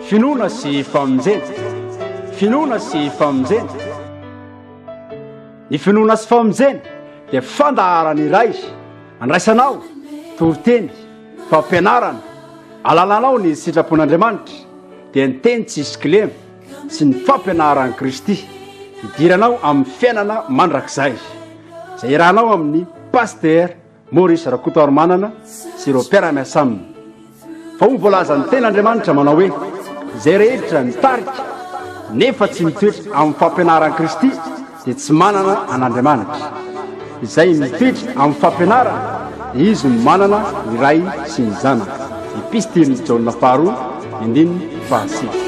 Finoana sy famonjena. Finoana sy famonjena. Ny finoana sy famonjena dia fandaharana iray andraisanao toriteny, fampianarana, alalanao ny sitrapon'Andriamanitra dia ny teny tsisy kilema sy ny fampianaran'i Kristy hidiranao amin'ny fiainana mandrakizay izay iarahanao amin'ny Pasteur Maurice Rakotoarimanana sy ireo mpiara-miasa aminy. Fa hoy ny voalazan'ny Tenin'Andriamanitra manao hoe, Izay rehetra mitarika nefa tsy mitoetra amin'ny fampianaran'i Kristy dia tsy manana an'Andriamanitra. Izay mitoetra amin'ny fampianarana dia izy no manana ny Ray sy ny Zanaka. Epistilin'i Jaona faharoa, andininy fahasivy.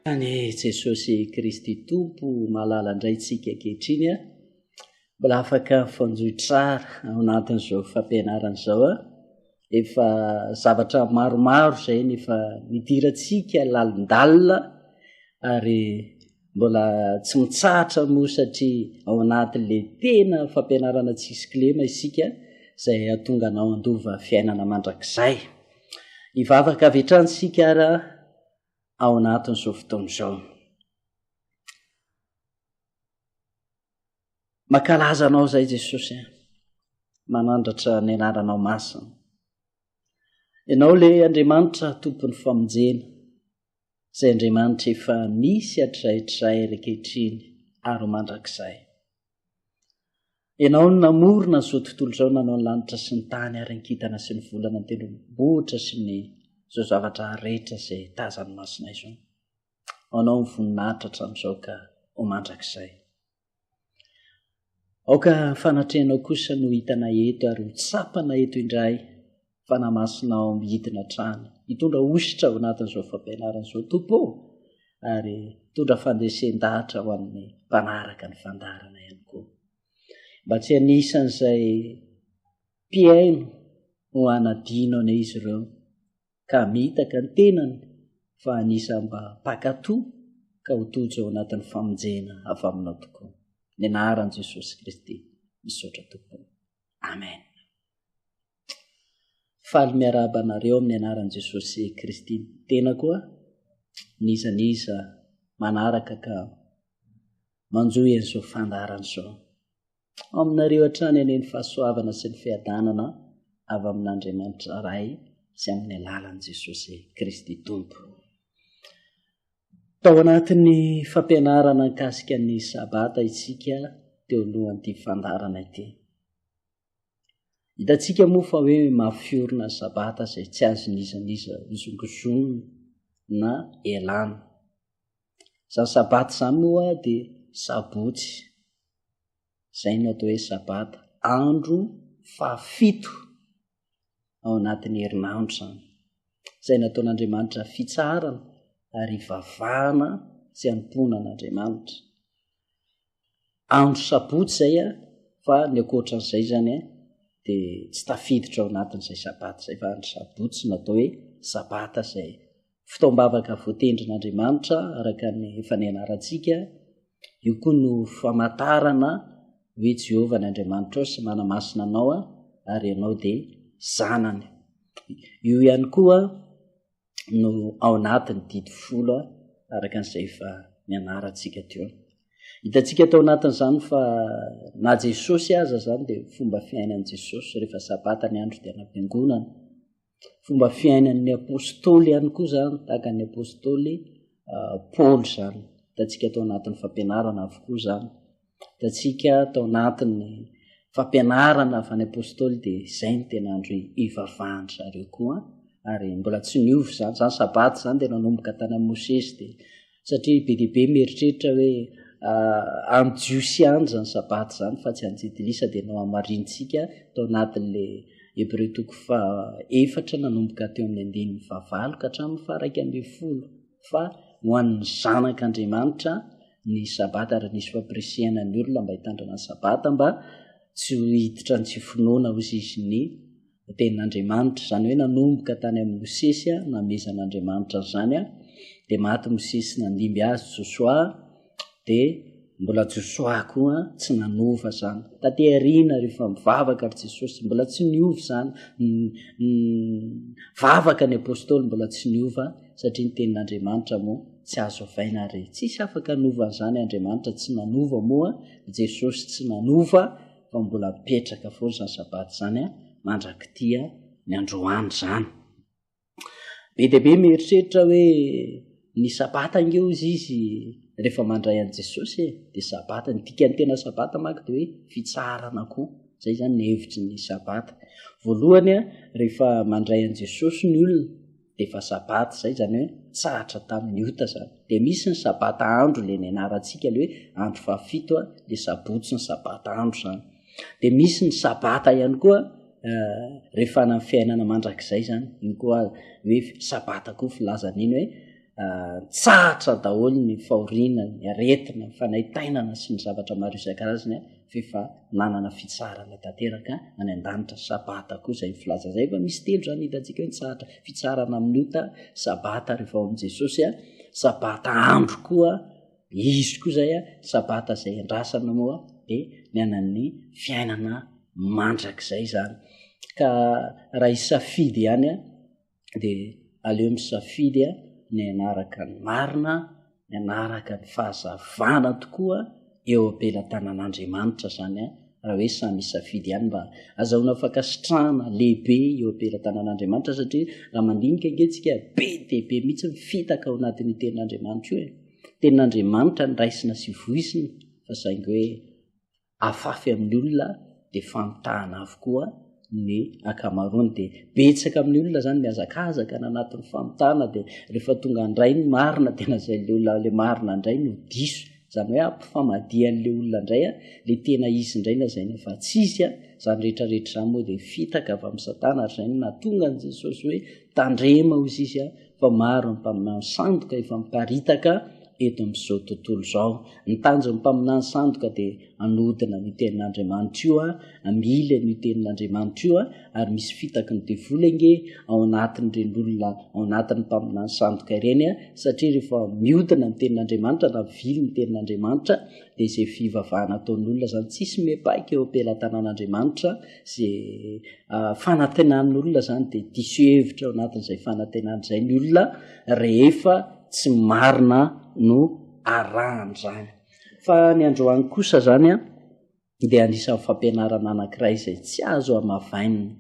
Any Jesosy Kristy Tompo malala indray tsika ankehitriny a. Mbola afaka mifanjohy tsara ao anatin'izao fampianarana izao a. Efa zavatra maromaro izay ny efa nidirantsika lalindalina ary mbola tsy mitsahatra moa satria ao anatin'ilay tena fampianarana tsisy kilema isika izay hahatonga anao handova fiainana mandrakizay. Hivavaka avy hatrany isika ary ao anatin'izao fotoana izao. Mankalaza anao izay Jesosy a. Manandratra ny anaranao masina. Ianao le Andriamanitra tompon'ny famonjena, izay Andriamanitra efa nisy hatrizay hatrizay ary ankehitriny ary ho mandrakizay. Ianao no namorona izao tontolo izao, nanao ny lanitra sy ny tany ary ny kintana sy ny volana ny tendrombohitra sy ny izao zavatra rehetra izay tazan'ny masonay izao. Ho anao ny voninahitra hatramin'izao ka ho mandrakizay. Aoka ny fanatrehanao kosa no hitanay eto ary ho tsapana eto indray Fanahy Masinao midina hatrany hitondra hosotra ao anatin'izao fampianarana izao Tompo ô, ary hitondra fandresen-dahatra ho an'ny mpanaraka ny fandaharana ihany koa. Mba tsy anisan'izay mpihaino ho hanadino anie izy ireo ka hamitaka ny tenany fa anisan'ny mba mpankatò ka ho tojo ao anatin'ny famonjena avy aminao tokoa. Ny anaran'i Jesosy Kristy, misaotra Tompo. Amen. Faly miarahaba anareo amin'ny anaran'i Jesosy Kristy ny tenako a. N'iza n'iza manaraka ka manjohy an'izao fandaharana izao. Ao aminareo hatrany anie ny fahasoavana sy ny fiadanana avy amin'Andriamanitra Ray sy amin'ny alalan'i Jesosy Kristy Tompo. Tao anatin'ny fampianarana mikasika ny Sabata isika teo alohan'ity fandaharana ity. Hitantsika moa fa hoe mafy orina ny Sabata izay tsy azon'iza n'iza hozongozonina na elana. Izany Sabata izany moa dia sabotsy. Izay no atao hoe Sabata. Andro fahafito ao anatin'ny herinandro izany. Izay nataon'Andriamanitra fitsaharana ary hivavahana sy hanompoana an'Andriamanitra. Andro sabotsy izay a, fa ny ankoatran'izay izany a, dia tsy tafiditra ao anatin'izay sabata izay fa andro sabotsy no atao hoe sabata izay fotoam-bavaka voatendrin'Andriamanitra araka ny efa nianarantsika. Io koa no famantarana hoe Jehovah ny Andriamanitrao sy manamasina anao a, ary ianao dia zanany. Io ihany koa no ao anatin'ny didy folo araka an'izay efa nianarantsika teo. Hitantsika tao anatin'izany fa na Jesosy aza izany dia fomba fiainan'i Jesosy rehefa sabata ny andro dia any am-piangonana. Fomba fiainan'ny apostoly ihany koa izany, tahaka ny apostoly ah, Paoly izany. Hitantsika tao anatin'ny fampianarana avokoa izany. Hitantsika tao anatin'ny fampianarana avy any apostoly dia izay no tena andro ivavahan-dry zareo koa ary mbola tsy niova izany. Izany sabata izany dia nanomboka tany amin'i Mosesy dia satria be dia be mieritreritra hoe an'ny Jiosy ihany izany sabata izany fa tsy an'ny Jentilisa dia nohamarintsika tao anatin'ilay Hebreo toko faha efatra nanomboka teo amin'ny andininy fahavalo ka hatramin'ny faha-11 fa ho an'ny zanak'Andriamanitra ny sabata ary nisy fampirisihana ny olona mba hitandrina ny sabata mba tsy ho hiditra ny tsy finoana hozy izy ny tenin'Andriamanitra. Izany hoe nanomboka tany amin'i Mosesy namezan'Andriamanitra an'izany dia maty Mosesy nandimby azy Josoa dia mbola Josoa koa tsy nanova izany. Taty aoriana rehefa mivavaka ry Jesosy mbola tsy niova izany. Vavaka ny apostoly mbola tsy niova satria ny tenin'Andriamanitra moa tsy azo ovaina ary tsisy afaka hanova an'izany Andriamanitra tsy nanova moa Jesosy tsy nanova fa mbola mipetraka foana izany sabata izany mandrak'ity ny androany izany. Be dia be mieritreritra hoe ny sabata ange hozy izy rehefa mandray an'i Jesosy e, dia sabata. Ny dikan'ny tena sabata manko dia hoe fitsaharana koa. Izay izany ny hevitry ny sabata. Voalohany, rehefa mandray an'i Jesosy ny olona dia efa sabata izay, izany hoe tsahatra tamin'ny ota izany. Dia misy ny sabata andro ilay nianarantsika ilay hoe andro fahafito, ilay sabotsy ny sabata andro izany. Dia misy ny sabata ihany koa rehefa any amin'ny fiainana mandrakizay izany, iny koa hoe sabata koa filazana iny hoe tsahatra daholo ny fahoriana, ny aretina, ny fanaintainana sy ny zavatra maro isan-karazany fa efa nanana fitsaharana tanteraka any an-danitra. Sabata koa izay filaza izay, efa misy telo izany hitantsika hoe nitsahatra, fitsaharana amin'ny ota, sabata rehefa ao amin'i Jesosy, sabata andro koa Izy koa izay a, sabata izay andrasana moa dia ny anan'ny fiainana mandrakizay izany. Ka raha hisafidy ihany a, dia aleo misafidy a ny hanaraka ny marina, ny hanaraka ny fahazavana tokoa eo am-pelatanan'Andriamanitra izany a, raha hoe samy hisafidy ihany mba azahoana fankasitrahana lehibe eo am-pelatanan'Andriamanitra satria raha mandinika ange tsika be dia be mihitsy ny fitaka ao anatin'io tenin'Andriamanitra io e. Tenin'Andriamanitra ny raisina sy voizina fa saingy hoe afafy amin'ny olona dia famitahana avokoa ny ankamaroany. Dia betsaka amin'ny olona izany mihazakazaka any anatin'ny famitahana dia rehefa tonga indray ny marina dia lazain'ilay olona ilay marina indray no diso. Izany hoe ampifamadihan'ilay olona indray ilay tena izy indray lazaina fa tsy izy. Izany rehetra rehetra izany moa dia fitaka avy amin'i Satana ary izay no nahatonga an'i Jesosy hoe tandrema hozy izy fa maro ny mpaminany sandoka efa miparitaka eto amin'izao tontolo izao. Ny tanjon'ny mpaminany sandoka dia hanodina an'io tenin'Andriamanitra io, hamily an'io tenin'Andriamanitra io, ary misy fitaky ny devoly ange ao anatin'ireny olona ao anatin'ny mpaminany sandoka ireny, satria rehefa miodina ny tenin'Andriamanitra na mivily ny tenin'Andriamanitra dia izay fivavahana ataon'olona izany tsisy mipaika eo am-pelatanan'Andriamanitra, izay fanantenan'olona izany dia diso hevitra ao anatin'izay fanantenana izay ny olona rehefa tsy marina no arahana izany. Fa ny androany kosa izany an, dia anisan'ny fampianarana anankiray izay tsy azo hamavainina.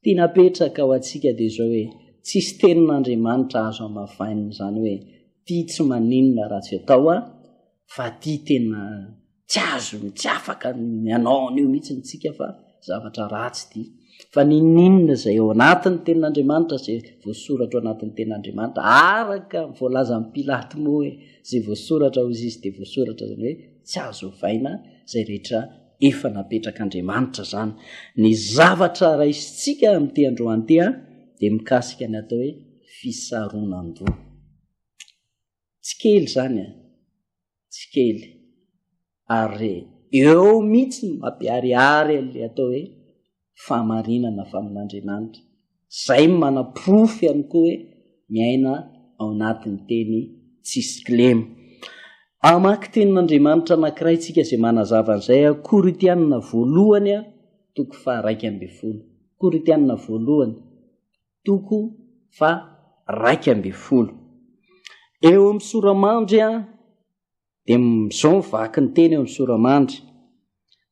Tiana apetraka ho antsika dia izao hoe tsisy tenin'Andriamanitra azo hamavainina izany hoe ty tsy maninona raha tsy atao an, fa ty tena tsy azony, tsy afaka ny hanao an'io mihitsy ny tsika fa zavatra ratsy ity. Fa ninoninona izay ao anatin'ny tenin'Andriamanitra, izay voasoratra ao anatin'ny tenin'Andriamanitra, araka ny voalazan'i Pilato moa hoe izay voasoratra hozy izy dia voasoratra, izany hoe tsy azo ovaina izay rehetra efa napetrak'Andriamanitra izany. Ny zavatra raisintsika amin'ity androany ity dia mikasika ny atao hoe fisaronan-doha. Tsy kely izany an! Tsy kely. Ary eo mihitsy no mampiharihary an'ilay atao hoe fahamarinana avy amin'Andriamanitra. Izay no manaporofo ihany koa hoe miaina ao anatin'ny teny tsisy kilema. Hamaky tenin'Andriamanitra anankiray isika izay manazava an'izay, Korintianina voalohany toko faha-11. Korintianina voalohany toko faha-11. Eo amin'ny sora-mandry dia izao ny vaky ny teny eo amin'ny sora-mandry,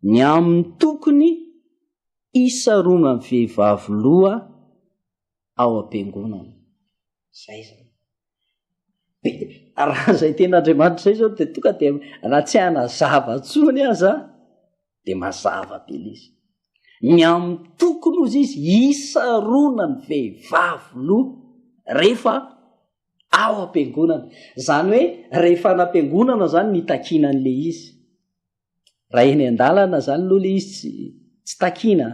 ny amin'ny tokony hisaronan'ny vehivavy loha ao am-piangonana. Izay izany. Raha izay tenin'Andriamanitra izay izao dia tonga dia raha tsy hanazava intsony aza dia mazava be ilay izy. Ny amin'ny tokony hozy izy hisarona ny vehivavy loha rehefa ao am-piangonana. Izany hoe rehefa any am-piangonana izany no itakiana an'ilay izy. Raha eny an-dalana izany aloha ilay izy tsy takiana.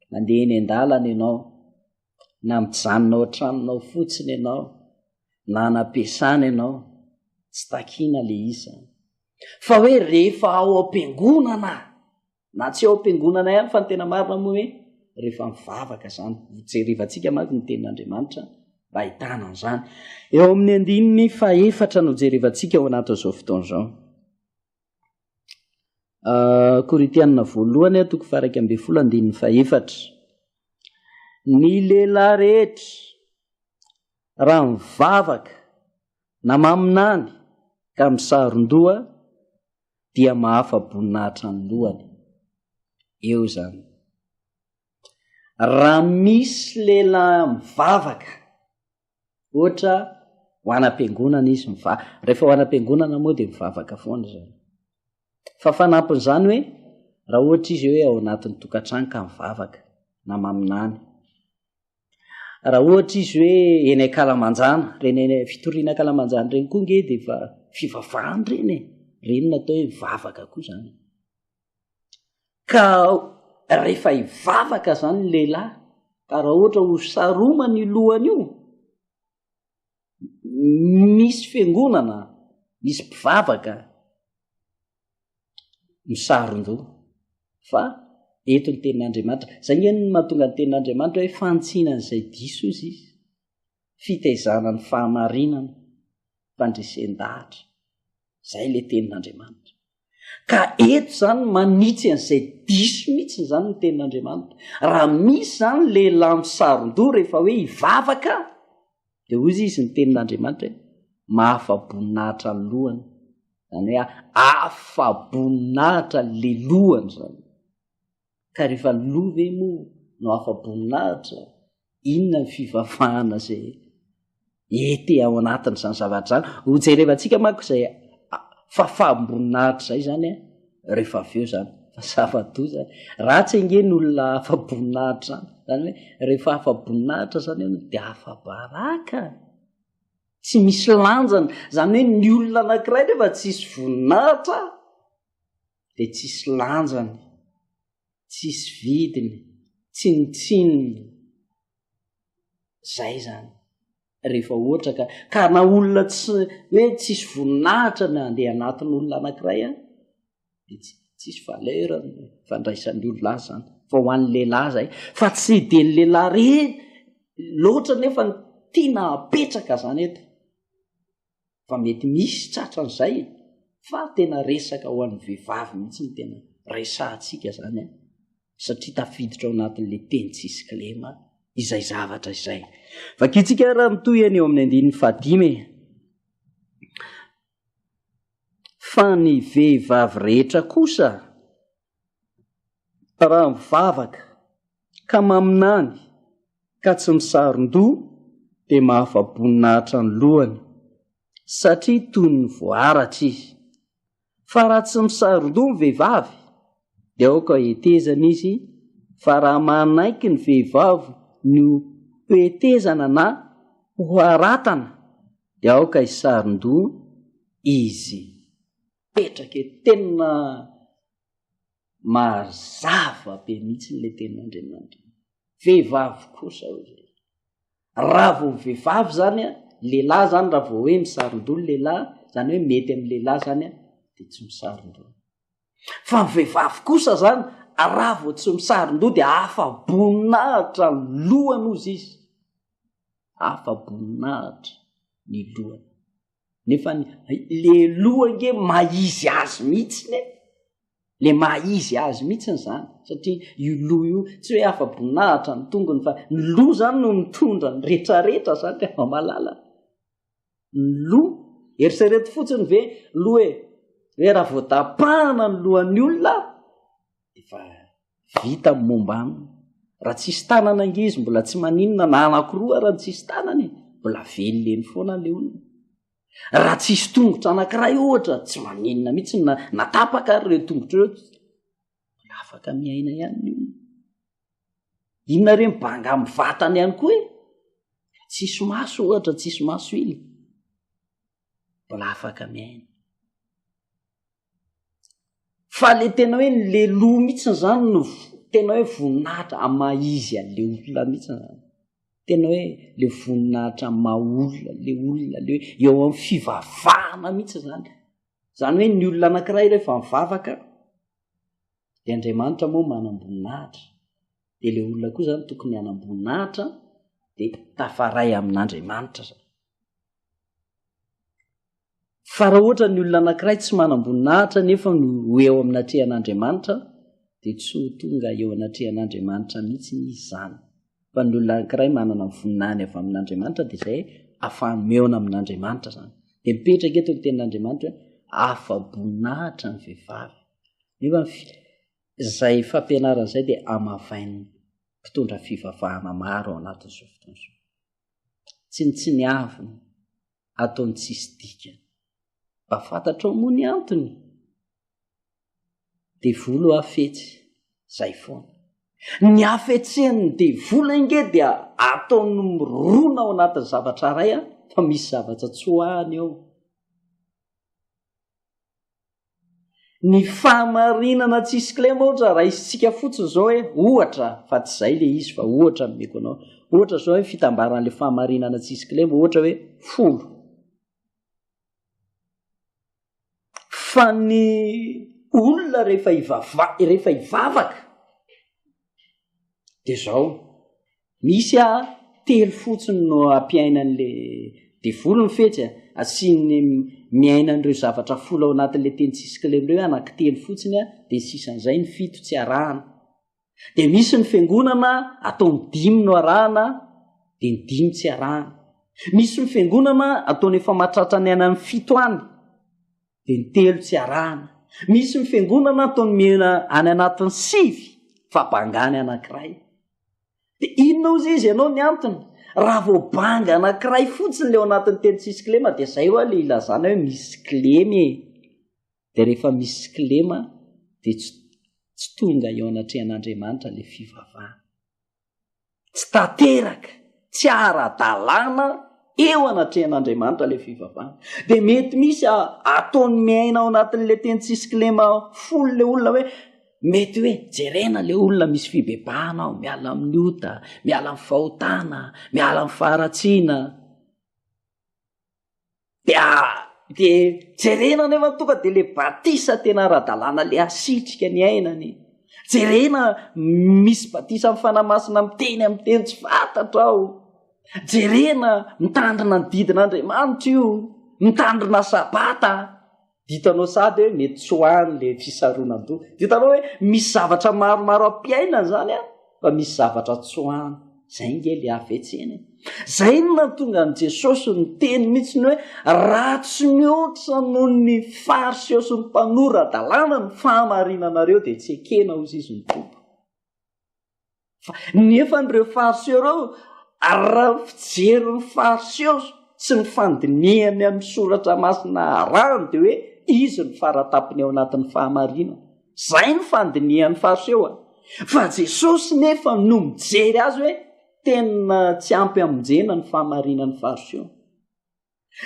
Mandeha eny an-dalana ianao. na mijanona ao an-tranonao fotsiny ianao, na any am-piasana ianao, tsy takiana le izy zany. Fa hoe rehefa ao am-piangonana, na tsy ao am-piangonana ihany fa ny tena marina moa hoe rehefa mivavaka zany, jerevantsika manko ny tenin'Andriamanitra mba ahitana an'izany. Eo amin'ny andininy fahefatra no jerevantsika ao anatin'izao fotoana izao. Ah, Korintianina voalohany toko faharaika ambin'ny folo andininy fahefatra. Ny lehilahy rehetra raha mivavaka na maminany ka misaron-doha dia mahafa-boninahitra ny lohany. Eo izany. Raha misy lehilahy mivavaka, ohatra ho any am-piangonana izy miva-, rehefa ho any am-piangonana moa dia mivavaka foana izany. Fa fanampin'izany hoe raha ohatra izy hoe ao anatin'ny tokantrano ka mivavaka na maminany. Raha ohatra izy hoe eny ankalamanjana, ireny eny fitoriana ankalamanjana ireny koa nge dia efa fivavahana ireny e. Ireny no atao hoe mivavaka koa izany. Ka rehefa hivavaka izany ny lehilahy, ka raha ohatra ho saromana io lohany io, misy fiangonana, misy mpivavaka misaron-doha fa eto ny tenin'Andriamanitra. Zay nge no mahatonga ny tenin'Andriamanitra hoe fantsina an'izay diso izy izy, fitaizana ny fahamarinana, fandresen-dahatra. Zay le tenin'Andriamanitra. Ka eto zany manitsy an'izay diso mihitsy zany ny tenin'Andriamanitra. Raha misy zany lehilahy misaron-doha rehefa hoe hivavaka, de hoy izy ny tenin'Andriamanitra hoe mahafa-boninahitra ny lohany. Zany hoe afa-boninahitra le lohany zany. Ka rehefa ny loha ve moa no afa-boninahitra, inona ny fivavahana izay ety ao anatin'izany zavatra izany? Ho jerevantsika manko izay fahafaham-boninahitra izay izany an, rehefa avy eo izany. Fa zava-doza, ratsy ange ny olona afa-boninahitra izany. Izany hoe rehefa afa-boninahitra izany ianao dia afa-baraka. Tsy misy lanjany. Izany hoe ny olona anankiray rehefa tsisy voninahitra dia tsisy lanjany, tsisy vidiny, tsinontsinona. Zay zany. Rehefa ohatra ka, ka na olona tsy hoe tsisy voninahitra na andeha anatin'olona anankiray an, de tsy tsisy valeur ny fandraisan'ny olona azy zany. Fa ho an'ny lehilahy zay. Fa tsy de ny lehilahy re loatra nefa ny tiana apetraka zany eto. fa mety misy tratran'izay fa tena resaka ho an'ny vehivavy mihitsy ny tena resahantsika zany an satria tafiditra ao anatin'le teny tsisy kilema izay zavatra izay. Vakintsika raha mitohy eny eo amin'ny andininy fahadimy e. Fa ny vehivavy rehetra kosa raha mivavaka ka maminany ka tsy misaron-doha dia mahafa-boninahitra ny lohany satria toy ny voaratra izy. Fa raha tsy misaron-doha ny vehivavy dia aoka hetezana izy fa raha manaiky ny vehivavy ny ho hetezana na ho haratana dia aoka hisaron-doha izy. Petraka eto tena mazava be mihitsy ilay tenin'Andriamanitra. Vehivavy kosa hoy izy. Raha vao vehivavy zany a, lehilahy zany raha vao hoe misaron-doha ny lehilahy, zany hoe mety amin'ny lehilahy zany a, de tsy misaron-doha. Fa ny vehivavy kosa zany, raha vao tsy misaron-doha de afa-boninahitra ny lohany hozy izy. Afa-boninahitra ny lohany. Nefa ny le loha ange maha izy azy mihitsiny e. Le maha izy azy mihitsiny zany satria io loha io tsy hoe afa-boninahitra ny tongony fa ny loha zany no mitondra ny retraretra zany ry hava-malala. Ny loha, eritrereto fotsiny ve loha e, hoe raha vao tapahana ny lohan'ny olona efa vita ny momba aminy. Raha tsisy tanana ange izy mbola tsy maninona na anankiroa raha ny tsisy tanana e, mbola velona eny foana le olona. Raha tsisy tongotra anankiray ohatra tsy maninona mihitsy na na tapaka ary ireo tongotra ireo, mbola afaka miaina ihany ny olona. Inona re mibanga amin'ny vatany ihany koa e? Tsisy maso ohatra, tsisy maso iny, mbola afaka miaina. Fa le tena hoe ny lehiloha mihitsiny zany no tena hoe voninahitra amin'ny maha izy an'le olona mihitsiny zany. Tena hoe le voninahitra amin'ny maha olona, le olona le hoe eo amin'ny fivavahana mihitsy zany. Zany hoe ny olona anankiray rehefa mivavaka de Andriamanitra moa manam-boninahitra, de le olona koa zany tokony hanam-boninahitra de tafaray amin'Andriamanitra zany. Fa raha ohatra ny olona anankiray tsy manam-boninahitra nefa no ho eo amin'ny atrehan'Andriamanitra dia tsy ho tonga eo anatrehan'Andriamanitra mihitsy izy izany. Fa ny olona anankiray manana ny voninahiny avy amin'Andriamanitra dia izay afahany mihaona amin'Andriamanitra izany. Dia mipetraka eto ny tenin'Andriamanitra hoe afa-boninahitra ny vehivavy. Nefa izay fampianarana izay dia hamavain'ny mpitondra fivavahana maro ao anatin'izao fotoana izao. Tsinontsiniavina. ataony tsisy dikany. Mba fantatrao moa ny antony? Devoly hoa fetsy, zay foana. Ny hafetsen'ny devoly ange dia ataony mirona ao anatin'ny zavatra iray fa misy zavatra tsoahany ao. Ny fahamarinana tsisy kilema ohatra raisintsika fotsiny izao hoe ohatra fa tsy izay le izy fa ohatra no omeko anao. Ohatra izao hoe fitambaran'le fahamarinana tsisy kilema ohatra hoe folo. Fa ny olona rehefa hivava- rehefa hivavaka de zao misy a telo fotsiny no ampiainan'le devoly ny fetsy a asiany miaina an'ireo zavatra folo ao anatin'le teny tsisy kilema ireo anaky telo fotsiny a de ny sisan'izay ny fito tsy arahana de misy ny fiangonana ataony dimy no arahana de ny dimy tsy arahana misy ny fiangonana ataony efa mahatratra ny any amin'ny fito any dia ny telo tsy arahana. Misy ny fiangonana ataony mihena any anatin'ny sivy fa bangany anankiray. Dia inona ozy izy ianao ny antony? Raha vao banga anankiray fotsiny le ao anatin'ny telo tsisy kilema dia zay hoa le ilazana hoe misy kilema e. Dia rehefa misy kilema dia tsy tsy tonga eo anatrehan'Andriamanitra le fivavahana. Tsy tanteraka, tsy ara-dalàna eo anatrehan'Andriamanitra ilay fivavahana. Dia mety misy ataony miaina ao anatin'ilay teny tsisy kilema folo ilay olona hoe mety hoe jerena ilay olona misy fibebahana ao, miala amin'ny ota, miala amin'ny fahotana, miala amin'ny faharatsiana. Dia dia jerena nefa tonga dia le batisa tena ara-dalàna le asitrika ny ainany. Jerena misy batisa amin'ny fanahy masina miteny amin'ny teny tsy fantatra ao. Jerena mitandrina ny didin'Andriamanitra io, mitandrina sabata. Hitanao sady hoe mety tsy ho any le fisaronan-doha. Dia hitanao hoe misy zavatra maromaro ampiainana izany an, fa misy zavatra tsy ho any. Izay nge le hafetsena e. Izay no nahatonga an'i Jesosy niteny mihitsy ny hoe ratsy mihoatra noho ny Fariseo sy ny mpanora-dalàna ny fahamarinanareo dia tsy ekena hozy izy ny Tompo. Fa nefa ireo Fariseo ireo, raha ny fijerin'ny Fariseo sy ny fandinihany amin'ny soratra masina arahany dia hoe izy no faratampony ao anatin'ny fahamarinana. Izay ny fandinihan'ny Fariseo a. Fa Jesosy nefa no mijery azy hoe tena tsy ampy hamonjena ny fahamarinan'ny Fariseo.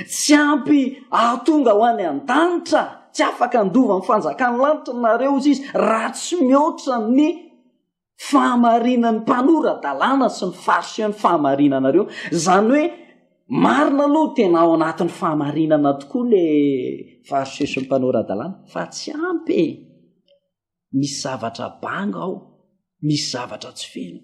Tsy ampy ahatonga ho any an-danitra, tsy afaka handova ny fanjakan'ny lanitra nareo hozy izy raha tsy mihoatra ny fahamarinan'ny mpanora-dalàna sy ny fariseo ny fahamarinanareo. Izany hoe marina aloha tena ao anatin'ny fahamarinana tokoa le fariseo sy ny mpanora-dalàna fa tsy ampy e. Misy zavatra banga ao, misy zavatra tsy feno.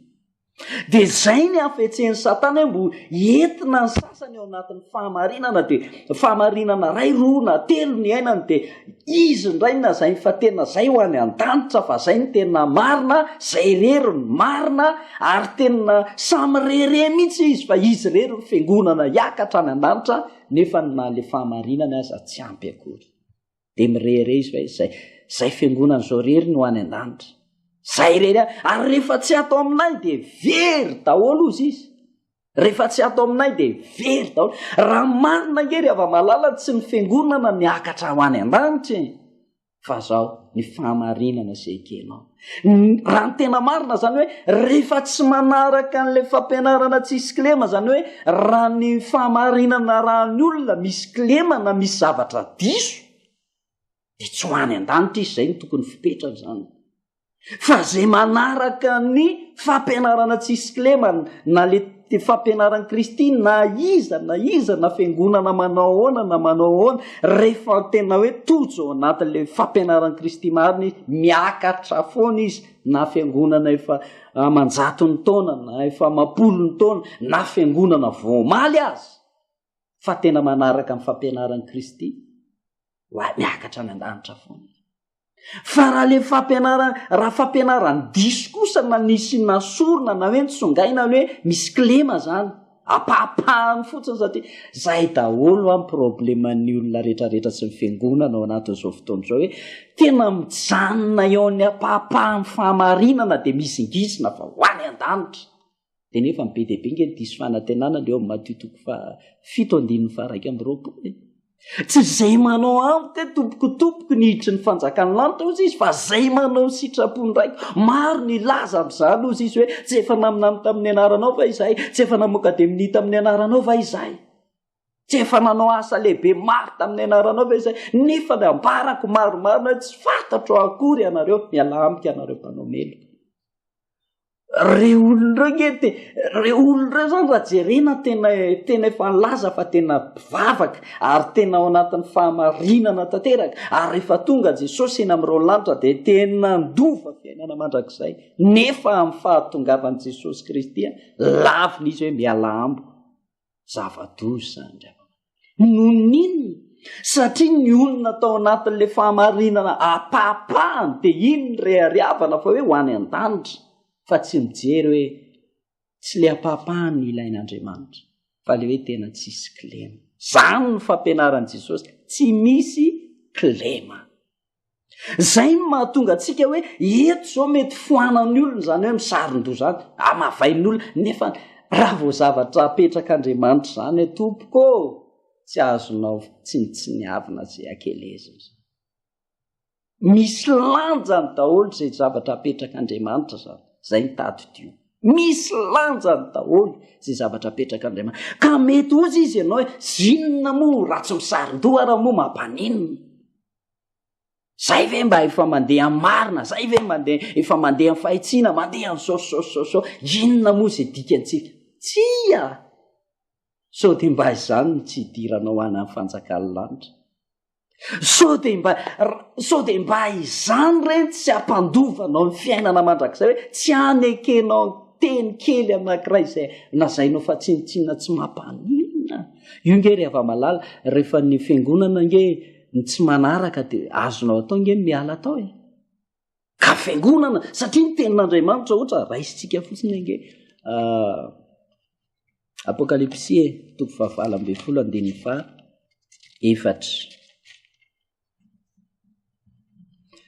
Dia izay ny hafetsen'i Satana hoe mbo entina ny sasany ao anatin'ny fahamarinana dia fahamarinana iray, roa na telo ny ainany dia izy indray no lazainy fa tena izay ho any an-danitra fa izay no tena marina, izay irery no marina ary tena samy rehareha mihitsy izy fa izy irery no fiangonana hiakatra any an-danitra nefa na ilay fahamarinany aza tsy ampy akory. Dia mirehareha izy hoe zay, zay fiangonana zao rery no any an-danitra. Zay rery any. Ary rehefa tsy ato aminay dia very daholo ozy izy. Rehefa tsy ato aminay dia very daholo. Raha marina ange ry hava-malala tsy ny fiangonana miakatra ho any an-danitra e. Fa zao, ny fahamarinana izay ekenao. Raha ny tena marina zany hoe rehefa tsy manaraka an'ilay fampianarana tsisy kilema zany hoe raha ny fahamarinana raha ny olona misy kilema na misy zavatra diso dia tsy ho any an-danitra izy, zay no tokony fipetrany zany. Fa zay manaraka ny fampianarana tsisy kilema na le fampianaran'i Kristy na iza na iza na fiangonana manao ahoana na manao ahoana, rehefa tena hoe tojo ao anatin'ilay fampianaran'i Kristy marina izy, miakatra foana izy na fiangonana efa aman-jatony taona na efa amam-polony taona na fiangonana vao omaly aza fa tena manaraka ny fampianaran'i Kristy. Ho miakatra any an-danitra foana. Fa raha le fampianarana, raha fampianaran diso kosa na nisy nasorina na hoe nitsongaina ny hoe misy kilema zany, ampahapahany fotsiny satria zay daholo an probleman'ny olona rehetrarehetra sy ny fiangonana ao anatin'izao fotoana izao hoe tena mijanona eo amin'ny ampahapahan'ny fahamarinana dia mizingisina fa ho any an-danitra. Dia nefa ny be dia be nge ny diso fanantenana le eo amin'ny Matio toko faha fito andininy faha 21 e. Tsy izay manao amiko hoe tompoko tompoko ny hiditry ny fanjakan'ny lanitra hozy izy fa izay manao ny sitrapon'ny raiko. Maro ny hilaza amin'izany hozy izy hoe tsy efa naminany tamin'ny anaranao va izahay? Tsy efa namoaka demonia tamin'ny anaranao va izahay? Tsy efa nanao asa lehibe maro tamin'ny anaranao va izahay? Nefa ny ambarako maromaro hoe tsy fantatro akory ianareo, mialà amiko ianareo mpanao meloka. Reo olona ireo nge te reo olona ireo zany raha jerena tena tena efa nilaza fa tena mpivavaka ary tena ao anatin'ny fahamarinana tanteraka ary rehefa tonga Jesosy eny amin'ireo lanitra dia tena ndova fiainana mandrakizay nefa amin'ny fahatongavan'i Jesosy Kristy lavina izy hoe miala amiko. Zava-doza izany ry havana. Noho ny inona? Satria ny olona tao anatin'ilay fahamarinana ampahapahany dia iny ny reharehavana fa hoe ho any an-danitra fa tsy mijery hoe tsy ilay ampahapahany no ilain'Andriamanitra fa ilay hoe tena tsisy kilema. Izany no fampianaran'i Jesosy, tsy misy kilema. Zay no mahatonga antsika hoe eto zao mety foanan'ny olona izany hoe misaron-doha izany, hamavain'ny olona, nefa raha vao zavatra apetrak'Andriamanitra izany hoe tompoko ô, tsy azonao tsinontsiniavina izay akelezina izany. Misy lanjany daholo izay zavatra apetrak'Andriamanitra izany, izay ny tadidio. Misy lanjany daholo izay zavatra apetrak'Andriamanitra. Ka mety hozy izy ianao hoe zinona moa raha tsy misaron-doha ara moa mampaninona. Zay ve mba efa mandeha amin'ny marina, zay ve mandeha efa mandeha amin'ny fahitsiana, mandeha amin'ny sao sao sao sao, inona moa izay dikantsika? Tsia! Sao dia mba izany no tsy hidiranao any amin'ny fanjakan'ny lanitra? Sao dia mba sao dia mba izany re ny tsy hampandovanao ny fiainana mandrakizay hoe tsy hanekenao teny kely anankiray izay lazainao fa tsinontsinona tsy mampaninona. Io nge ry hava-malala, rehefa ny fiangonana nge ny tsy manaraka dia azonao atao nge ny miala tao e. Ka fiangonana, satria ny tenin'Andriamanitra ohatra raisintsika fotsiny ange ah, Apokalypsy e, toko fahavalo ambin'ny folo andininy faha efatra.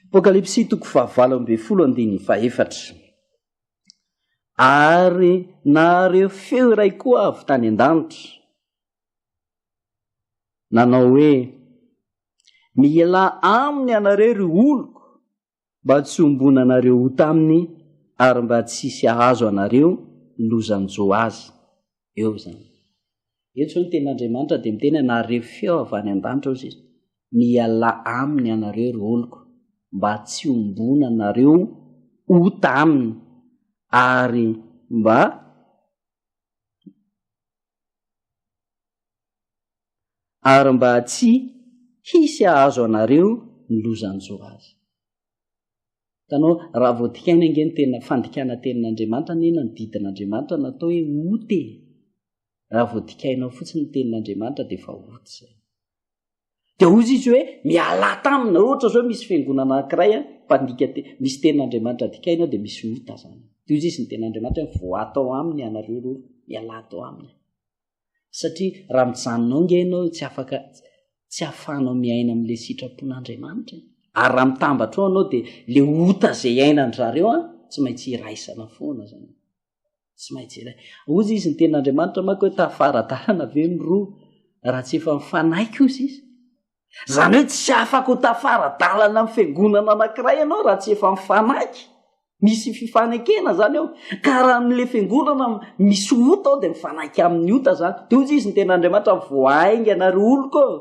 Apokalypsy toko fahavalo ambin'ny folo andininy fahefatra. Ary nahareo feo iray koa avy tany an-danitra. Nanao hoe, Mialà aminy ianareo, ry oloko, mba tsy hombonanareo ota aminy, ary mba tsy hisy hahazo anareo ny lozan-jo azy. Eo izany. Eto izao ny tenin'Andriamanitra dia miteny hoe, Nahare feo avy any an-danitra hozy izy, Mialà aminy ianareo, ry oloko, mba tsy hombonanareo ota aminy, ary mba. Ary mba tsy hisy hahazo anareo ny loza hanjo azy. Hitanao, raha vao dikaina ange ny tena fandikana tenin'Andriamanitra anie na ny didin'Andriamanitra natao hoe ota e. Raha vao dikainao fotsiny ny tenin'Andriamanitra dia efa ota izay. Dia hozy izy hoe mialà taminy, raha ohatra izao misy fiangonana anankiray an, mpandika te-, misy tenin'Andriamanitra dikaina ao dia misy ota izany. Dia hozy izy ny tenin'Andriamanitra hoe voa tao aminy ianareo ireo, mialà tao aminy. Satria raha mijanona ao nge ianao tsy afaka, tsy ahafahanao miaina amin'ilay sitrapon'Andriamanitra e. Ary raha mitambatra ao ianao dia ilay ota izay iainandry zareo an, tsy maintsy iraisana foana izany. Tsy maintsy iray. Hozy izy ny tenin'Andriamanitra manko hoe tafara-dalana ve ny roa raha tsy efa mifanaiky hozy izy. Izany hoe tsy afaka ho tafara-dalana amin'ny fiangonana anankiray ianao raha tsy efa mifanaiky. Misy fifanekena izany eo. Ka raha amin'ilay fiangonana misy ota ao dia mifanaiky amin'ny ota izany. Dia hozy izy ny tenin'Andriamanitra voahaingana ry oloko ô.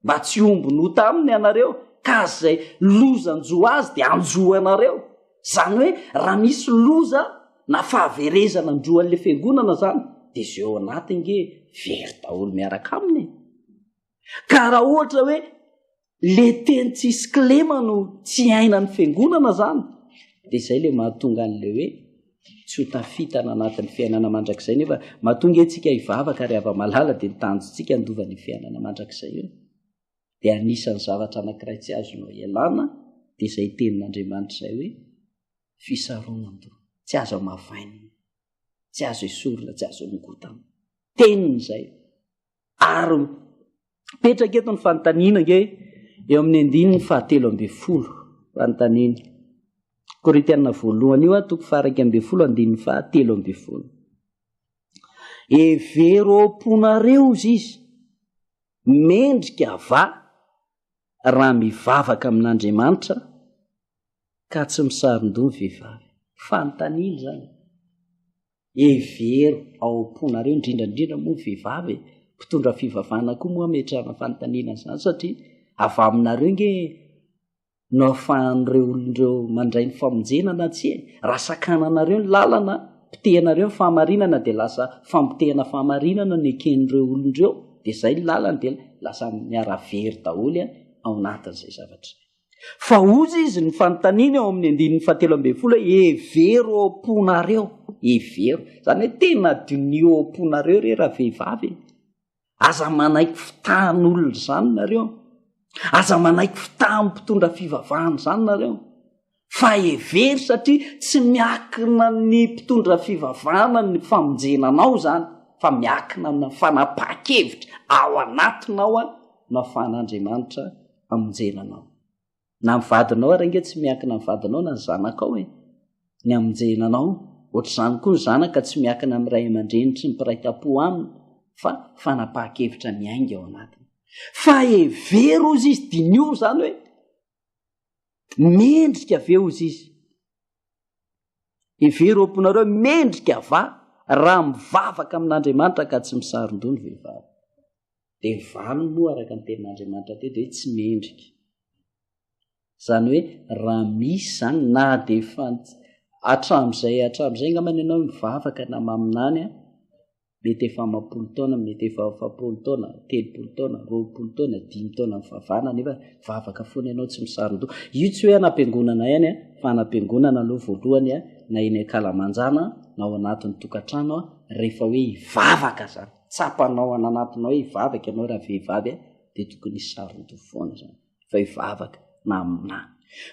Mba tsy hombon'ota aminy ianareo, ka izay loza hanjo azy dia hanjo anareo. Izany hoe raha misy loza na fahaverezana hanjo an'ilay fiangonana izany, dia izay ao anatiny nge very daholo miaraka aminy e. Ka raha ohatra hoe le teny tsisy kilema no tsy iainan'ny fiangonana izany, dia izay ilay mahatonga an'ilay hoe tsy ho tafitana anatin'ny fiainana mandrakizay nefa matoa nge tsika hivavaka ry hava-malala dia ny tanjontsika handova ny fiainana mandrakizay io. Dia anisan'ny zavatra anankiray tsy azonao ialana dia izay tenin'Andriamanitra izay hoe fisaronan-doha. Tsy azo hamavainina, tsy azo esorina, tsy azo ongotana. Teniny izay. Ary mipetraka eto ny fanontaniana ange eo amin'ny andininy fahatelo ambin'ny folo. Fanontaniana. Korintiana voalohany io, toko faha 11 andininy fahatelo ambin'ny folo. Hevero ao am-ponareo izy izy, mendrika va raha mivavaka amin'Andriamanitra ka tsy misaron-doha ny vehivavy? Fanontaniana izany. Hevero ao am-ponareo, indrindra indrindra moa ny vehivavy e, mpitondra fivavahana koa moa ametrahana fanontaniana an'izany satria avy aminareo nge no ahafahan'ireo olona ireo mandray ny famonjena na tsia e. Raha sakananareo ny lalana, potehanareo ny fahamarinana dia lasa famotehana fahamarinana no eken'ireo olona ireo, dia izay ny lalana dia lasa miara-very daholo ao anatin'izay zavatra izay. Fa hozy izy ny fanontaniana eo amin'ny andininy fahatelo ambin'ny folo hoe hevero ao am-ponareo, hevero. Izany hoe tena diniho ao am-ponareo re ravehivavy e. Aza manaiky fitahan'olona izany nareo. Aza manaiky fitahan'ny mpitondra fivavahana izany nareo. Fa hevero satria tsy miakina ny mpitondra fivavahana ny famonjena anao izany fa miakina amin'ny fanapahan-kevitra ao anatinao no ahafahan'Andriamanitra hamonjena anao. Na ny vadinao ary ange tsy miankina amin'ny vadinao na ny zanakao e. Ny hamonjena anao. Ohatr'izany koa ny zanaka tsy miankina amin'ny ray aman-dreny sy ny mpiray tampo aminy fa fanapahan-kevitra miainga ao anatiny. Fa hevero ozy izy, diniho izany hoe mendrika ve ozy izy. Hevero am-ponareo mendrika va raha mivavaka amin'Andriamanitra ka tsy misaron-doha ny vehivavy. Dia ny valiny moa araka ny tenin'Andriamanitra teo dia hoe tsy mendrika. Izany hoe raha misy izany na dia efa hatramin'izay hatramin'izay angambany ianao mivavaka na maminany an, mety efa amam-polo taona, mety efa efapolo taona, 30 taona, 20 taona, dimy taona nivavahana nefa mivavaka foana ianao tsy misaron-doha. Io tsy hoe anam-piangonana ihany an, fa anam-piangonana aloha voalohany an, na eny an-kalamanjana na ao anatin'ny tokantrano an, rehefa hoe hivavaka izany. Tsapanao any anatinao hoe hivavaka ianao raha vehivavy a, dia tokony hisaron-doha foana izany fa hivavaka na aminà.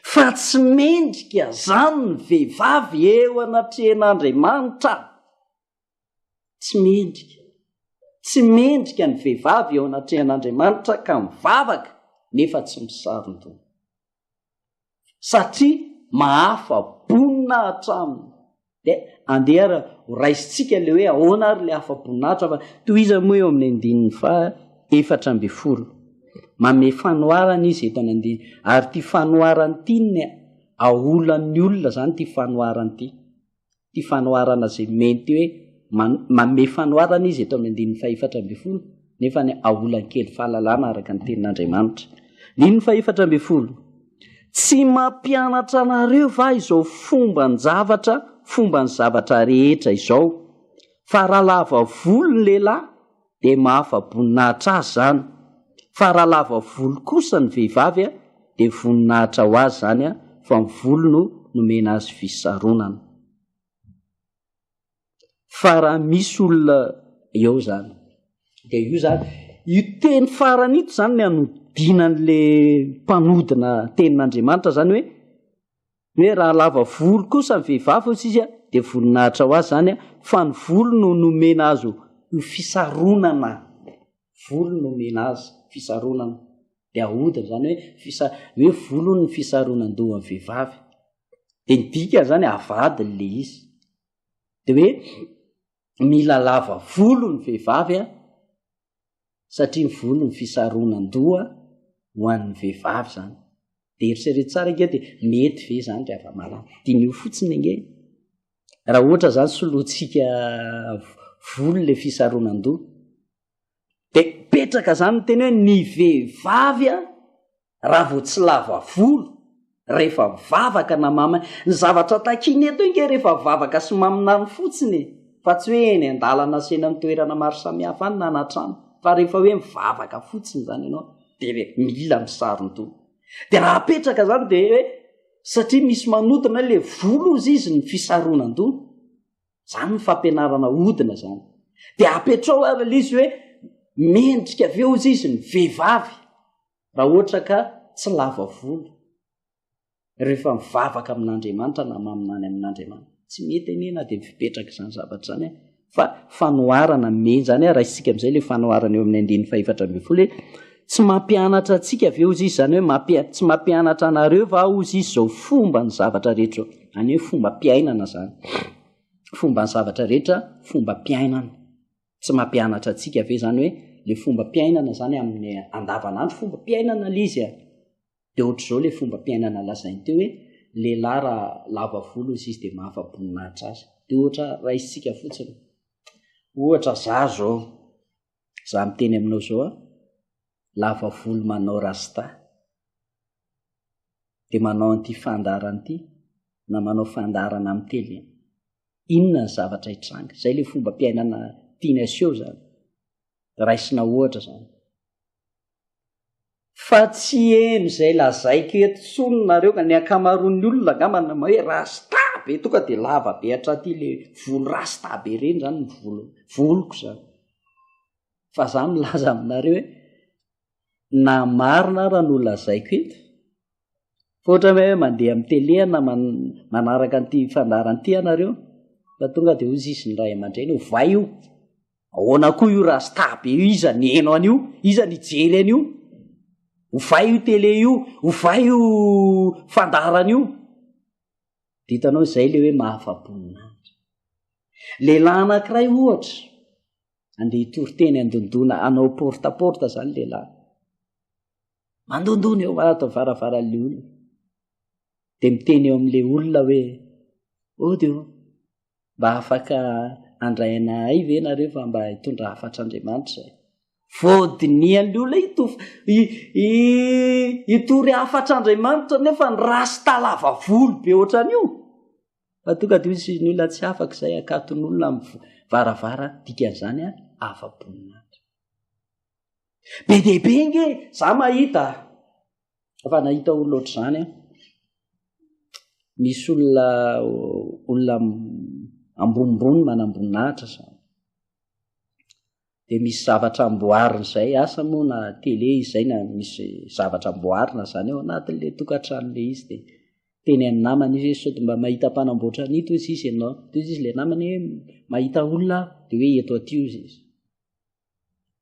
Fa tsy mendrika izany ny vehivavy eo anatrehan'Andriamanitra. Tsy mendrika. Tsy mendrika ny vehivavy eo anatrehan'Andriamanitra ka mivavaka nefa tsy misaron-doha. Satria mahafa-boninahitra aminy. Dia andeha ary ho raisintsika ilay hoe ahoana ary ilay afa-boninahitra fa tohizany moa eo amin'ny andininy faha 14. Manome fanoharana izy eto any andininy. Ary ity fanoharana ity ny aolan'ny olona izany ity fanoharana ity. Ity fanoharana izay nomeny ity hoe manome fanoharana izy eto amin'ny andininy fahefatra ambin'ny folo nefa ny aolan-kely fahalalana araka ny tenin'Andriamanitra. Andininy fahefatra ambin'ny folo. Tsy mampianatra anareo va izao fomban-javatra fomban'ny zavatra rehetra izao? Fa raha lava volo ny lehilahy dia mahafa-boninahitra azy izany, fa raha lava volo kosa ny vehivavy dia voninahitra ho azy izany fa ny volo no nomena azy fisaronana. Fa raha misy olona eo zany de io zany io teny farany ito zany ny anodinan'le mpanodina tenin'Andriamanitra zany hoe hoe raha lava volo kosa ny vehivavy hoy izy de voninahitra ho azy zany fa ny volo no nomena azy ho fisaronana, volo nomena azy fisaronana de ahodina zany hoe fisa- hoe volo ny fisaronan-dohan'ny vehivavy de ny dikany zany avadiny le izy de hoe mila lava volo ny vehivavy a satria ny volo ny fisaronan-doha ho an'ny vehivavy zany de eritrereto tsara ange de mety ve zany ry hava-malala diniho fotsiny ange raha ohatra zany soloantsika volo le fisaronan-doha de petraka zany ny teny hoe ny vehivavy a raha vao tsy lava volo rehefa mivavaka na mama ny zavatra takiana eto inge rehefa mivavaka sy maminany fotsiny e fa tsy hoe eny an-dalana sy eny amin'ny toerana maro samihafa any na anatrano fa rehefa hoe mivavaka fotsiny zany ianao de mila misaron-doha de raha apetraka zany de hoe satria misy manodina le volo ozy izy ny fisaronan-doha Zany ny fampianarana hodina zany. De apetrao ary le izy hoe mendrika ve ozy izy ny vehivavy. Raha ohatra ka tsy lava volo rehefa mivavaka amin'Andriamanitra na maminany amin'Andriamanitra. Tsy mety anie na dia mifipetraka izany zavatra izany fa fanoharana mena izany a, raisintsika amin'izay ilay fanoharana eo amin'ny andininy fahefatra ambin'ny folo hoe tsy mampianatra antsika ve hozy izy izany hoe mampia-, tsy mampianatra anareo va hozy izy izao fomba ny zavatra rehetra izao, izany hoe fombam-piainana izany, fomba ny zavatra rehetra, fombam-piainana. Tsy mampianatra antsika ve izany hoe le fombam-piainana izany amin'ny andavanandro, fombam-piainana ilay izy a. Dia ohatr'izao ilay fombam-piainana lazainy teo hoe lehilahy raha lava volo izy izy dia mahafa-boninahitra azy. Dia ohatra raisintsika fotsiny. Ohatra za zao, za miteny aminao zao a, lava volo manao rasta. Dia manao an'ity fandaharana ity na manao fandaharana amin'ny tele. Inona ny zavatra hitranga? Izay ilay fombam-piainana tiany aseho izany. Raisina ohatra izany. Fa tsy heno izay lazaiko eto intsony nareo ka ny ankamaroan'ny olona angamba na hoe rasta be tonga dia lava be hatraty le volo rasta be ireny zany ny volo voloko zany. Fa za milaza aminareo hoe na marina ara no lazaiko eto fa ohatra hoe mandeha amin'ny tele na manaraka an'ity fandaharana ity ianareo fa tonga dia hozy izy ny ray aman-dreny ovay io. Ahoana koa io rasta be io, iza ny heno an'io, iza ny hijery an'io? Ovay io télé io, ovay io fandaharana io. De hitanao izay le hoe mahafa-boninahitra. Lehilahy anankiray ohatra, andeha hitory teny andondona, hanao porte à porte zany lehilahy. Mandondona eo ato varavaran'le olona. De miteny eo amin'le olona hoe, ody ô, Mba afaka handray anay ve nareo fa mba hitondra hafatr'Andriamanitra e? Vao dinihan'ilay olona hitof- hitory hafatr'Andriamanitra nefa ny rasta lava volo be ohatran'io. Fa tonga dia hoy ny olona tsy afaka izay akaton'olona amin'ny varavara dikan'izany a afa-boninahitra. Be dia be nge za mahita. Fa nahita olona ohatr'izany aho. Misy olona olona ambonimbony manamboninahitra izany. Dia misy zavatra amboarina izay, asa moa na tele izay na misy zavatra amboarina izany ao anatin'ilay tokantrano ilay izy dia teny amin'ny namany izy hoe sao dia mba mahita mpanamboatra an'ito hozy izy ianao. Dia hozy izy ilay namany hoe mahita olona aho, dia hoe eto aty hozy izy.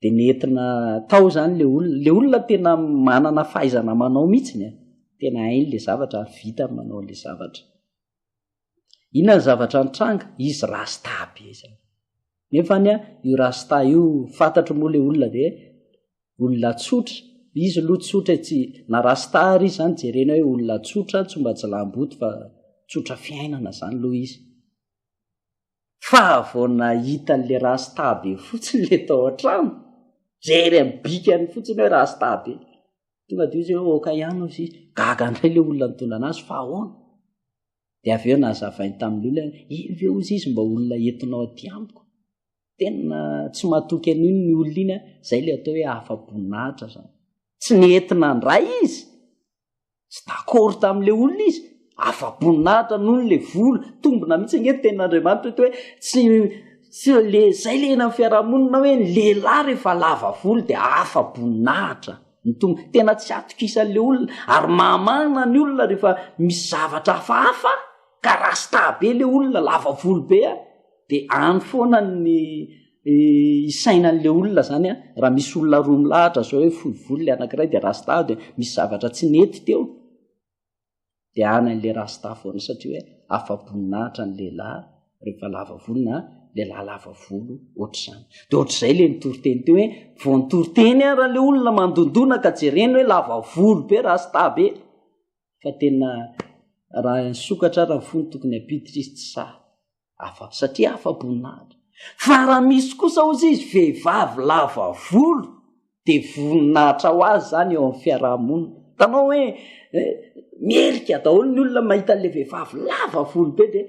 de nentina tao zany le olona, le olona tena manana fahaizana manao mihitsiny a, tena hainy le zavatra ary vitany manao an'le zavatra. Inona ny zavatra nitranga? Izy rasta be zany. Nefa anie io rasta io fantatro moa le olona de olona tsotra, izy aloha tsotra e, tsy na rasta ary izy zany jerena hoe olona tsotra tsy mba jilamboto fa tsotra fiainana zany aloha izy. Fa vao nahita an'le rasta be fotsiny le tao an-trano, jery amin'ny bikany fotsiny hoe rasta be. Tonga dia izy hoe oka ihany ozy izy. Gaga indray le olona nitondra anazy fa ahoana? Dia avy eo nazavainy tamin'ny olona hoe iny ve ozy izy mba olona entinao aty amiko? Tena tsy matoky an'iny ny olona iny a, zay le atao hoe afa-boninahitra zany. Tsy nentina indray izy. Tsy d'accord tamin'ilay olona izy. Afa-boninahitra noho ny le vola. Tombina mihitsy ange ny tenin'Andriamanitra eto hoe tsy tsy le zay le eny amin'ny fiarahamonina hoe ny lehilahy rehefa lava volo dia afa-boninahitra. Ny tom-, tena tsy atokisan'ilay olona ary mahamana ny olona rehefa misy zavatra hafahafa ka rasta be le olona lava volo be a. de any foana ny isainan'le olona zany a, raha misy olona roa milahatra zao hoe fohy volo le anankiray de rasta de misy zavatra tsy nety teo de any an'le rasta foana satria hoe afa-boninahitra ny lehilahy rehefa lava volo na lehilahy lava volo ohatr'izany. De ohatr'izay le nitoriteny teo hoe vao nitoriteny ara le olona mandondona ka jereny hoe lava volo be rasta be fa tena raha nisokatra ara ny fony tokony hampiditra izy tsy sahy. Afa, satria afa-boninahitra. Fa raha misy kosa hozy izy vehivavy lava volo de voninahitra ho azy zany eo amin'ny fiarahamonina. Hitanao hoe eh, mierika daholo ny olona mahita an'le vehivavy lava volo be de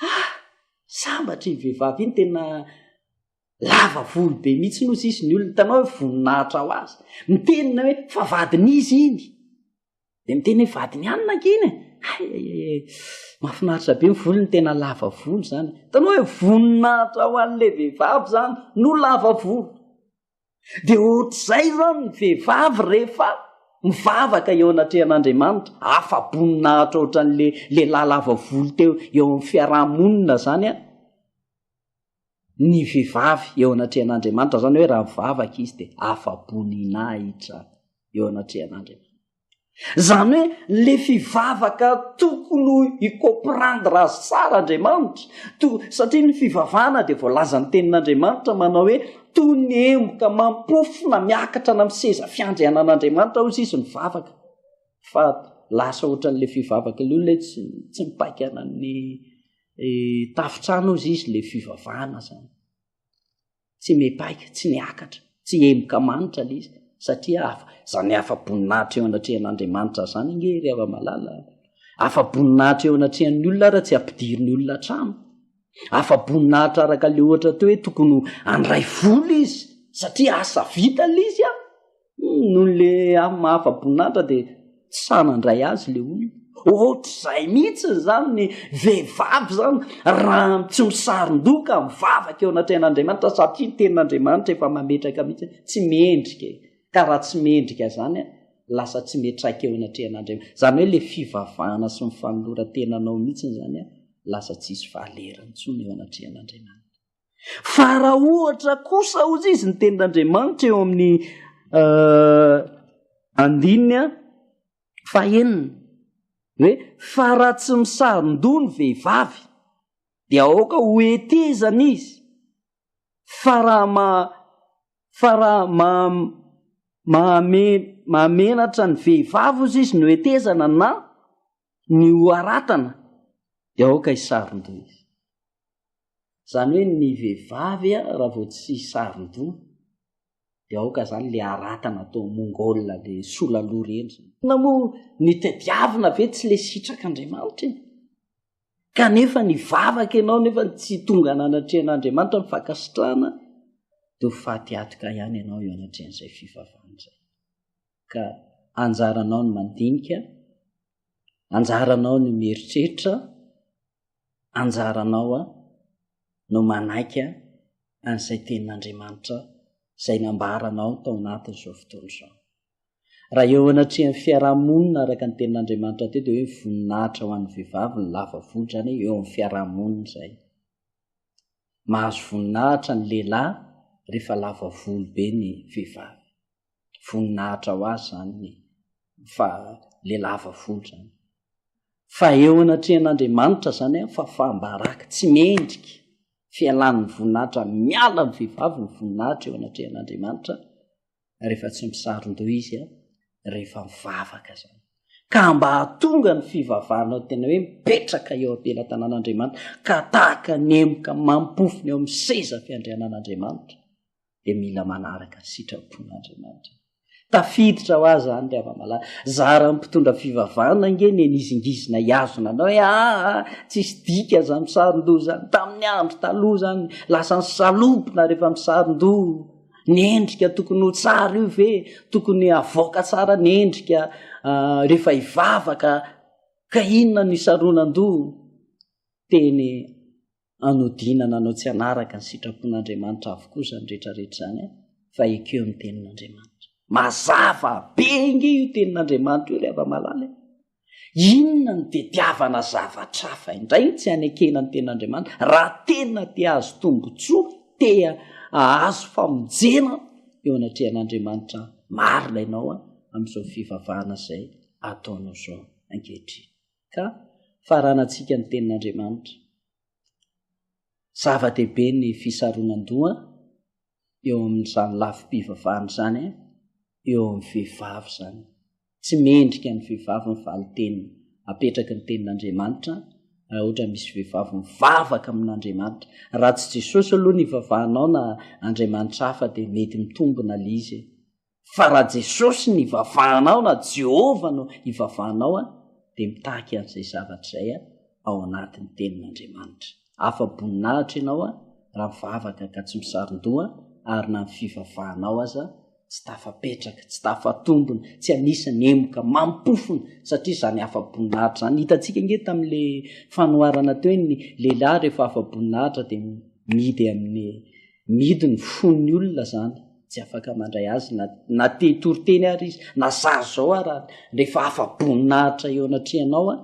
ah, sambatra iny vehivavy iny tena lava volo be mihitsy hozy izy ny olona. Hitanao hoe voninahitra ho azy. Miteny na hoe fa vadin'izy iny. De miteny hoe vadiny anona ange iny e! Hay hay hay, mahafinaritra be ny volony, tena lava volo zany. Hitanao hoe voninahitra ho an'ilay vehivavy zany no lava volo. De ohatr'izay zany ny vehivavy rehefa mivavaka eo anatrehan'Andriamanitra, afa-boninahitra ohatran'le lehilahy lava volo teo eo amin'ny fiaraha-monina zany an, ny vehivavy eo anatrehan'Andriamanitra, zany hoe raha mivavaka izy dia afa-boninahitra eo anatrehan'Andriamanitra. Zany hoe le fivavaka tokony ho hi-comprendre azy tsara Andriamanitra, to, satria ny fivavahana dia voalazan'ny tenin'Andriamanitra manao hoe toy ny emboka mampofona miakatra any amin'ny seza fiandrianan'Andriamanitra hozy izy mivavaka. Fa lasa ohatran'le fivavaka le olona tsy, tsy mipaikana ny eh, tafotrano hozy izy le fivavahana zany. Tsy mipaika, tsy miakatra, tsy emboka manitra ilay izy satria afa, izany afa-boninahitra eo anatrehan'Andriamanitra izany ange ry hava-malala. Afa-boninahitra eo anatrehan'ny olona ary tsy ampidirin'ny olona an-trano. Afa-boninahitra araka ilay ohatra teo hoe tokony handray vola izy satria asa vita ilay izy an. Noho le amin'ny maha afa-boninahitra dia tsy sahy nandray azy le olona. Ohatr'izay mihitsy izany ny vehivavy izany raha tsy misaron-doha ka mivavaka eo anatrehan'Andriamanitra satria ny tenin'Andriamanitra efa mametraka mihitsy tsy mendrika e. Ka raha tsy mendrika izany a, lasa tsy mitraika eo anatrehan'Andriamanitra. Izany hoe le fivavahana sy ny fanoloran-tenanao mihitsy izany a, lasa tsisy valerany intsony eo anatrehan'Andriamanitra. Fa raha ohatra kosa hozy izy ny tenin'Andriamanitra eo amin'ny eh, andininy a fahenina hoe fa raha tsy misaron-doha ny vehivavy dia aoka ho hetezana izy fa raha ma fa raha ma mahame mahamenatra ny vehivavy ozy izy no hetezana na ny ho haratana dia aoka hisaron-doha izy. Izany hoe ny vehivavy raha vao tsy saron-doha dia aoka izany le haratana atao mongol le sola loha ireny zany. Inona moa ny tadiavina ve tsy le sitrak'Andriamanitra e? Kanefa nivavaka ianao nefa tsy tonga nanatrehan'Andriamanitra ny fankasitrahana dia ho faty atoka ihany ianao eo anatrehan'izay fivavahana izay. Ka anjaranao ny mandinika, anjaranao ny mieritreritra, anjaranao no manaiky an'izay tenin'Andriamanitra izay nambaranao tao anatin'izao fotoana izao. Raha eo anatrehan'ny fiarahamonina araka ny tenin'Andriamanitra teo dia hoe voninahitra ho an'ny vehivavy ny lava volo izany eo amin'ny fiarahamonina izay. Mahazo voninahitra ny lehilahy rehefa lava volo be ny vehivavy. Voninahitra ho azy izany ny fa le lava volo izany. Fa eo anatrehan'Andriamanitra izany an, fahafaham-baraka, tsy mendrika, fialan'ny voninahitra, miala amin'ny vehivavy ny voninahitra eo anatrehan'Andriamanitra rehefa tsy misaron-doha izy an, rehefa mivavaka izany. Ka mba hahatonga ny fivavahanao tena hoe mipetraka eo am-pelatanan'Andriamanitra, ka tahaka ny emboka mampofona eo amin'ny seza fiandrianan'Andriamanitra, dia mila manaraka ny sitrapon'Andriamanitra. Tafiditra ho azy izany ry hava-malala. Zara ny mpitondra fivavahana ange ny nizingizina hihazona anao hoe aa ah, tsisy dika izany misaron-doha izany. Tamin'ny andro taloha izany lasa nisalobona rehefa misaron-doha. Ny endrika tokony ho tsara io ve? Tokony havoaka tsara ny endrika ah, rehefa hivavaka. Ka inona no hisaronan-doha? Teny anodinana anao tsy hanaraka ny sitrapon'Andriamanitra avokoa izany rehetra rehetra izany an, fa ekeo ny tenin'Andriamanitra. Mazava be ange io tenin'Andriamanitra io ry hava-malala e. Inona no tediavana zavatra hafa indray no tsy hanekena ny tenin'Andriamanitra raha tena te hahazo tombontsoa, te hahazo famonjena eo anatrehan'Andriamanitra marina ianao an, amin'izao fivavahana izay ataonao izao ankehitriny. Ka faranantsika ny tenin'Andriamanitra. Zava-dehibe ny fisaronan-doha eo amin'izany lafim-pivavahana izany, eo amin'ny vehivavy izany. Tsy mendrika ny vehivavy ny valin-teny apetraky ny tenin'Andriamanitra raha ohatra misy vehivavy mivavaka amin'Andriamanitra. Raha tsy Jesosy aloha ny ivavahanao na Andriamanitra hafa dia mety mitombina ilay izy e. Fa raha Jesosy no ivavahanao na Jehovah no ivavahanao dia mitaky an'izay zavatra izay ao anatin'ny tenin'Andriamanitra. Afa-boninahitra ianao raha mivavaka ka tsy misaron-doha ary na ny fivavahanao aza tsy tafapetraka, tsy tafatombina, tsy anisan'ny emboka mampofona satria izany afa-boninahitra izany. Hitantsika ange tamin'ilay fanoharana teo ny lehilahy rehefa afa-boninahitra dia mihidy amin'ny mihidy ny fon'ny olona izany. Tsy afaka mandray azy na na te hitory teny ary izy, na za zao ara rehefa afa-boninahitra eo anatrehanao aho,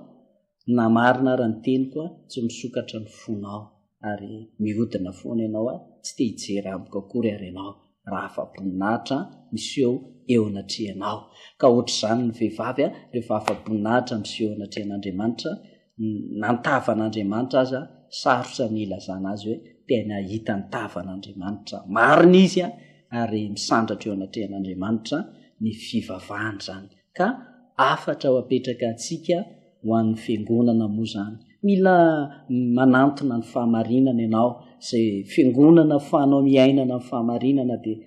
na marina ara ny teniko a, tsy misokatra ny fonao ary mihodina foana ianao a, tsy te hijery amiko akory ary ianao raha afa-boninahitra miseho eo anatrehanao. Ka ohatr'izany ny vehivavy a, rehefa afa-boninahitra miseho eo anatrehan'Andriamanitra, na ny tavan'Andriamanitra aza sarotra ny hilazana azy hoe tena hita ny tavan'Andriamanitra marina izy a, ary misandratra eo anatrehan'Andriamanitra ny fivavahana izany. Ka hafatra ho apetraka antsika ho an'ny fiangonana moa izany. Mila manantona ny fahamarinana ianao, izay fiangonana afahanao miainana ny fahamarinana dia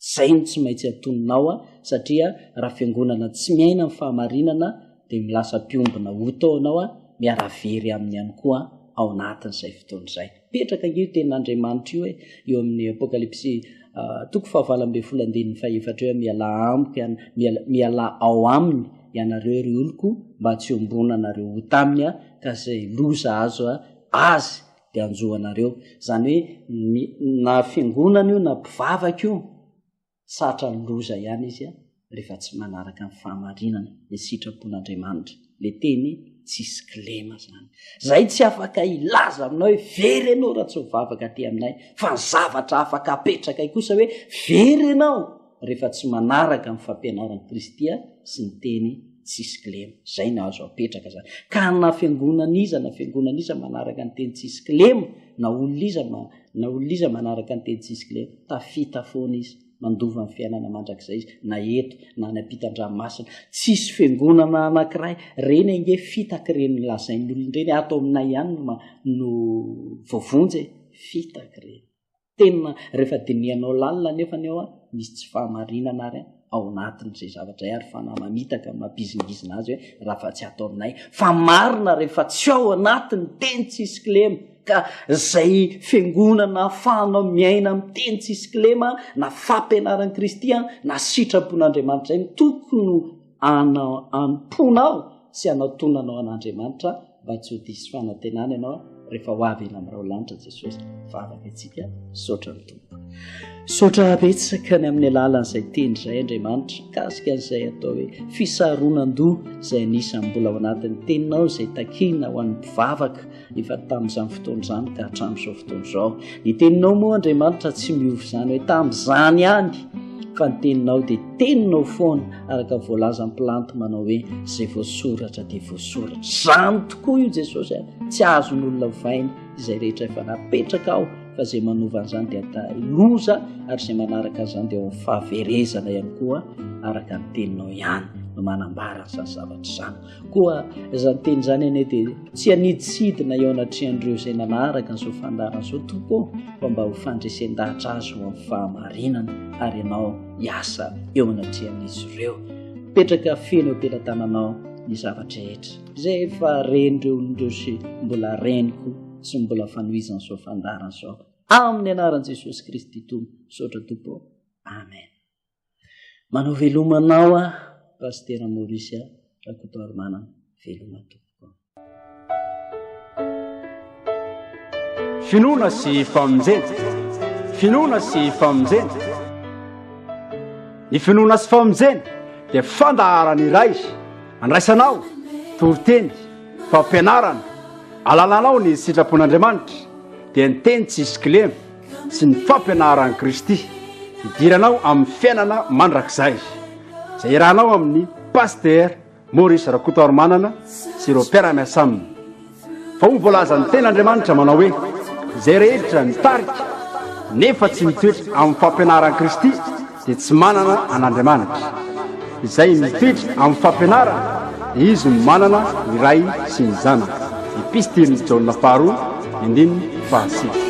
izay no tsy maintsy atoninao a, satria raha fiangonana tsy miaina ny fahamarinana dia milasa mpiombona ota ao ianao a, miara-very aminy ihany koa ao anatin'izay fotoana izay. Mipetraka ange io tenin'Andriamanitra io e, eo amin'ny Apokalypsy toko fahavalo ambin'ny folo andininy fahefatra eo, mialà amiko ian-, miala, mialà ao aminy ianareo ry oloko mba tsy hiombonanareo ota aminy a, ka izay loza azo azy dia hanjo anareo. Izany hoe ny, na fiangonana io na mpivavaka io, Sarotra ny loza ihany izy rehefa tsy manaraka ny fahamarinana, ny sitrapon'Andriamanitra. Le teny tsisy kilema zany. Zay tsy afaka hilaza aminao hoe very ianao raha tsy mivavaka aty aminay, fa ny zavatra afaka apetrakay kosa hoe very ianao rehefa tsy manaraka ny fampianaran'i Kristy sy ny teny tsisy kilema. Zay no azo apetraka zany. Ka na fiangonan'iza na fiangonan'iza manaraka ny teny tsisy kilema, na olona iza na olona iza manaraka ny teny tsisy kilema, tafita foana izy, mandova ny fiainana mandrakizay izy, na eto na any ampitan-dranomasina. Tsisy fiangonana anankiray, reny ange fitaka ireny lazain'ny olona ireny, ato aminay ihany no no voavonjy e, fitaka ireny. Tena rehefa dinihanao lalina anefa ny ao, misy tsy fahamarinana ary ao anatin'izay zavatra izay ary fanahy mamitaka mampizingizina azy hoe raha fa tsy ato aminay. Fa marina rehefa tsy ao anatin'ny teny tsisy kilema ka izay fiangonana ahafahanao miaina amin'ny teny tsisy kilema na fampianaran'i Kristy na sitrapon'Andriamanitra izay no tokony anompoanao sy anatonanao an'Andriamanitra mba tsy ho diso fanantenana ianao rehefa ho avy eny amin'ny raolanitra Jesosy. Vavaka isika, misaotra ny Tompo. Misaotra betsaka ny amin'ny alalan'izay teny izay Andriamanitra, mikasika an'izay atao hoe fisaronan-doha izay anisan'ny mbola ao anatin'ny teninao izay takiana ho an'ny mpivavaka efa tamin'izany fotoana izany ka hatramin'izao fotoana izao. Ny teninao moa Andriamanitra tsy miova izany hoe tamin'izany ihany fa ny teninao dia teninao foana araka ny voalazan'ny Pilanto manao hoe izay voasoratra dia voasoratra. Izany tokoa io Jesosy a, tsy azon'olona ovaina izay rehetra efa napetraka ao fa izay manova an'izany dia atao loza ary izay manaraka an'izany dia ao fahaverezana ihany koa araka ny teninao ihany no manambara an'izany zavatra izany. Koa izany teny izany anie dia tsy haniditsidina eo anatrehan'ireo izay nanaraka an'izao fandaharana izao Tompo ô, fa mba ho fandresen-dahatra azy ho amin'ny fahamarinana ary ianao hiasa eo anatrehan'izy ireo. Mipetraka feno eo am-pelatananao ny zava-drehetra izay efa ren'ireo olona ireo sy mbola reniko sy mbola fanohizan'izao fandaharana izao. Amin'ny anaran'i Jesosy Kristy Tompo, misaotra Tompo ô. Amen. Manao veloma anao aho Pasitera Maurice Rakotoarimanana. Veloma tompoko. Finoana sy famonjena. Finoana sy famonjena. Ny finoana sy famonjena dia fandaharana iray andraisanao toriteny, fampianarana, alalanao ny sitrapon'Andriamanitra dia ny teny tsisy kilema. sy ny fampianaran'i Kristy hidiranao amin'ny fiainana mandrakizay, izay iarahanao amin'ny Pasitera Maurice Rakotoarimanana sy ireo mpiara-miasa aminy. Fa hoy ny voalazan'ny Tenin'Andriamanitra manao hoe, Izay rehetra mitarika nefa tsy mitoetra amin'ny fampianaran'i Kristy dia tsy manana an'Andriamanitra. Izay mitoetra amin'ny fampianarana dia izy no manana ny Ray sy ny Zanaka. Epistilin'i Jaona faharoa, andininy fahasivy.